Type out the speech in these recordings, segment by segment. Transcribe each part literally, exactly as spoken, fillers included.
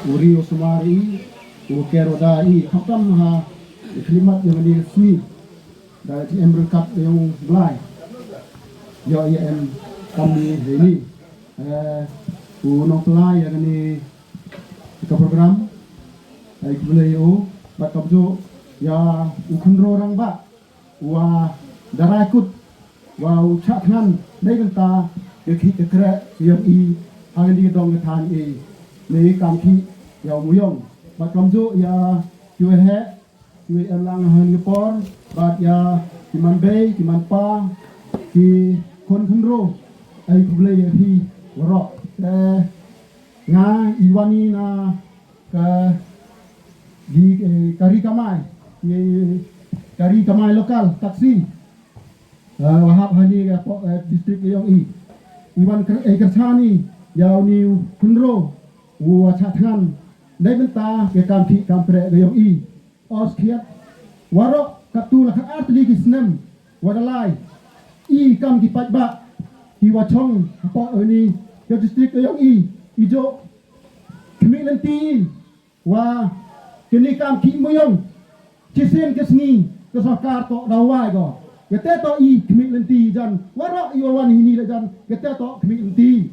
U ri u sumar i, u ker u da i, khamtam ha, i khlimat ïa kane ka sngi. Da i em ryngkat ïa u Blai. Ïoh ïa em kam ni hei ni. Eh, u nongpynlait ïa kane ka program. Ai khublei ïa u, bad kumjuh ïa u khynroo rangbah. Wa darai kut, wa u chah thngan, nei bynta, ka khih ka kreh, ka ïong i, ha kane ka dong ka thaiñ i, nei kam khih, ïa u Mooiong. Bad kumjuh ïa, kiwa heh, kiwa em lang ha kane ka por, bad ïa, ki man bei, ki man pa, ki khun khynroo, ai khublei ïa phi, waroh. Te, nga, i wan i na, ka, ki, eh, ka ri kamai, ki, ka ri kamai local, taxi. Eh, wa hap hani ka po-, eh, district ka ïong i. I wan kyr-, eh, kyrshan i, ïa uni u khynroo, u wa chah thngan, nei bynta, ka kam khih kam kreh ka ïong i. Os khiat, waroh, katu la khatar tylli ki snem, wa da lai. I kam ki paidbah, ki wa chong, hapoh uni, ka district ka ïong i, i jooh, khmih lynti, wa, kane kam khih Mooiong, chisien ka sngi, ka sorkar toh da wai ko. Kate toh i khmih lynti jan, waroh i wa wan hini la jan, kate toh khmih lynti.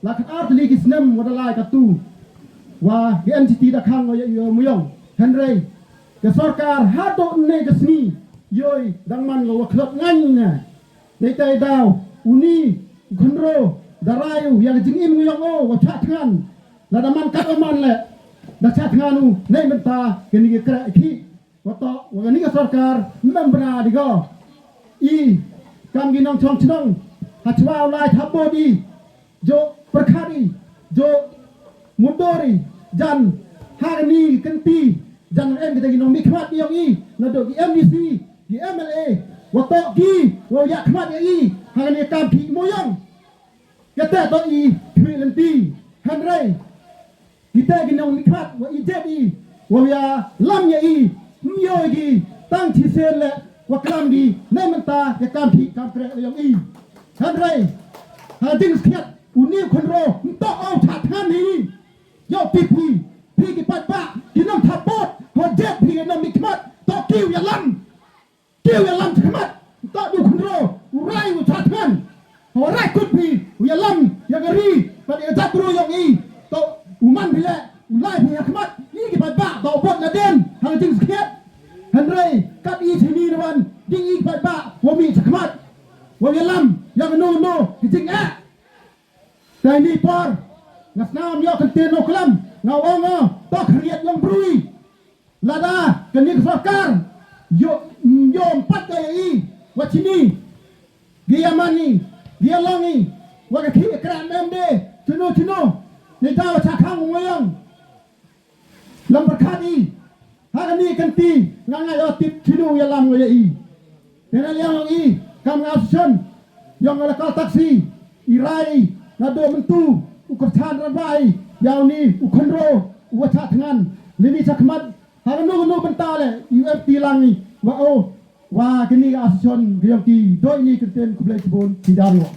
La khatar tylli ki snem wa da lai katu, wa ka N G T da khang wa ïa i wa Mooiong. Hynrei, ka sorkar haduh ne ka sngi, ïoi, dang man ko wa khlot ngan ne. Nei tai daw, uni, u khynroo, da rai u, ïa ka jingim Mooiong o, wa chah thngan. Lada man kat wa man leh, da chah thngan u, nei mynta, kane ka kreh khih, wa toh, wa kane ka sorkar, ym em bna di ko. I, kam ki nongchong chnong, ha chwa u lai thap bud i, jooh pyrkhat i, jooh mutdur i, jan, ha kane ka kynti, jan em kita ki nongmihkhmat ïong i, naduh ki M D C, ki M L A, wa toh ki, wa ïakhmat ïa i, ha kane ka kam khih Mooiong. Kata toh i khmih lynti, hynrei. Kita ki nongmihkhmat wa i jep i, wa ïalam ïa i, ym ïoh ki, tang chisien leh, wa klam ki, nei mynta, ka kam khih kam kreh ïong i. Hynrei, ha jingskhiat, uni u khynroo, ym toh u chah thngan hi. Ïoh phi phi, phi ki paidbah, ki nongthap bud, wa jep phi ki nongmihkhmat, toh ki u ïalam. Ki u ïalam shakhmat, toh u khynroo, u rai u chah thngan. Hawa rai kut phi, u ïalam, ïa ka ri, bad ïa ka jaitbru ïong i. Toh u man phi leh, u lai phi shakhmat, i ki paidbah, toh u bud nadien, ha ka jingskhiat. Hynrei, kat i chini na wan, ding i ki paidbah, wa mih shakhmat. Wa ïalam, ïa kano kano, ki jingeh. Te ini i por, nga snam ïoh kyntien u klam, nga ong, toh khriat ïong bru i. Lada, kane ka sorkar, ïoh, ïoh ym pat ka ïa i, wa chini, ki ïa man i, ki ïa long i, wa ka khih ka kreh mem de, chino chino, ne da wa cha khang u Mooiong. Lam pyrkhat i, ha kane ka kynti, nga nga ïoh tip chino ïa lam nga ïa i. Te na liang long i, kam nga association, ïong nga la call taxi, i rai, naduh mynta, u kyrchan rangbah i, ïa uni, u khynroo, u wa chah thngan, lini shakhmat, ha kano kano bynta leh, u em ti lang i, wa o, wa kini ka association, ka ïong ki, doi ni kyntien khublei chibun, ki jar ïoh.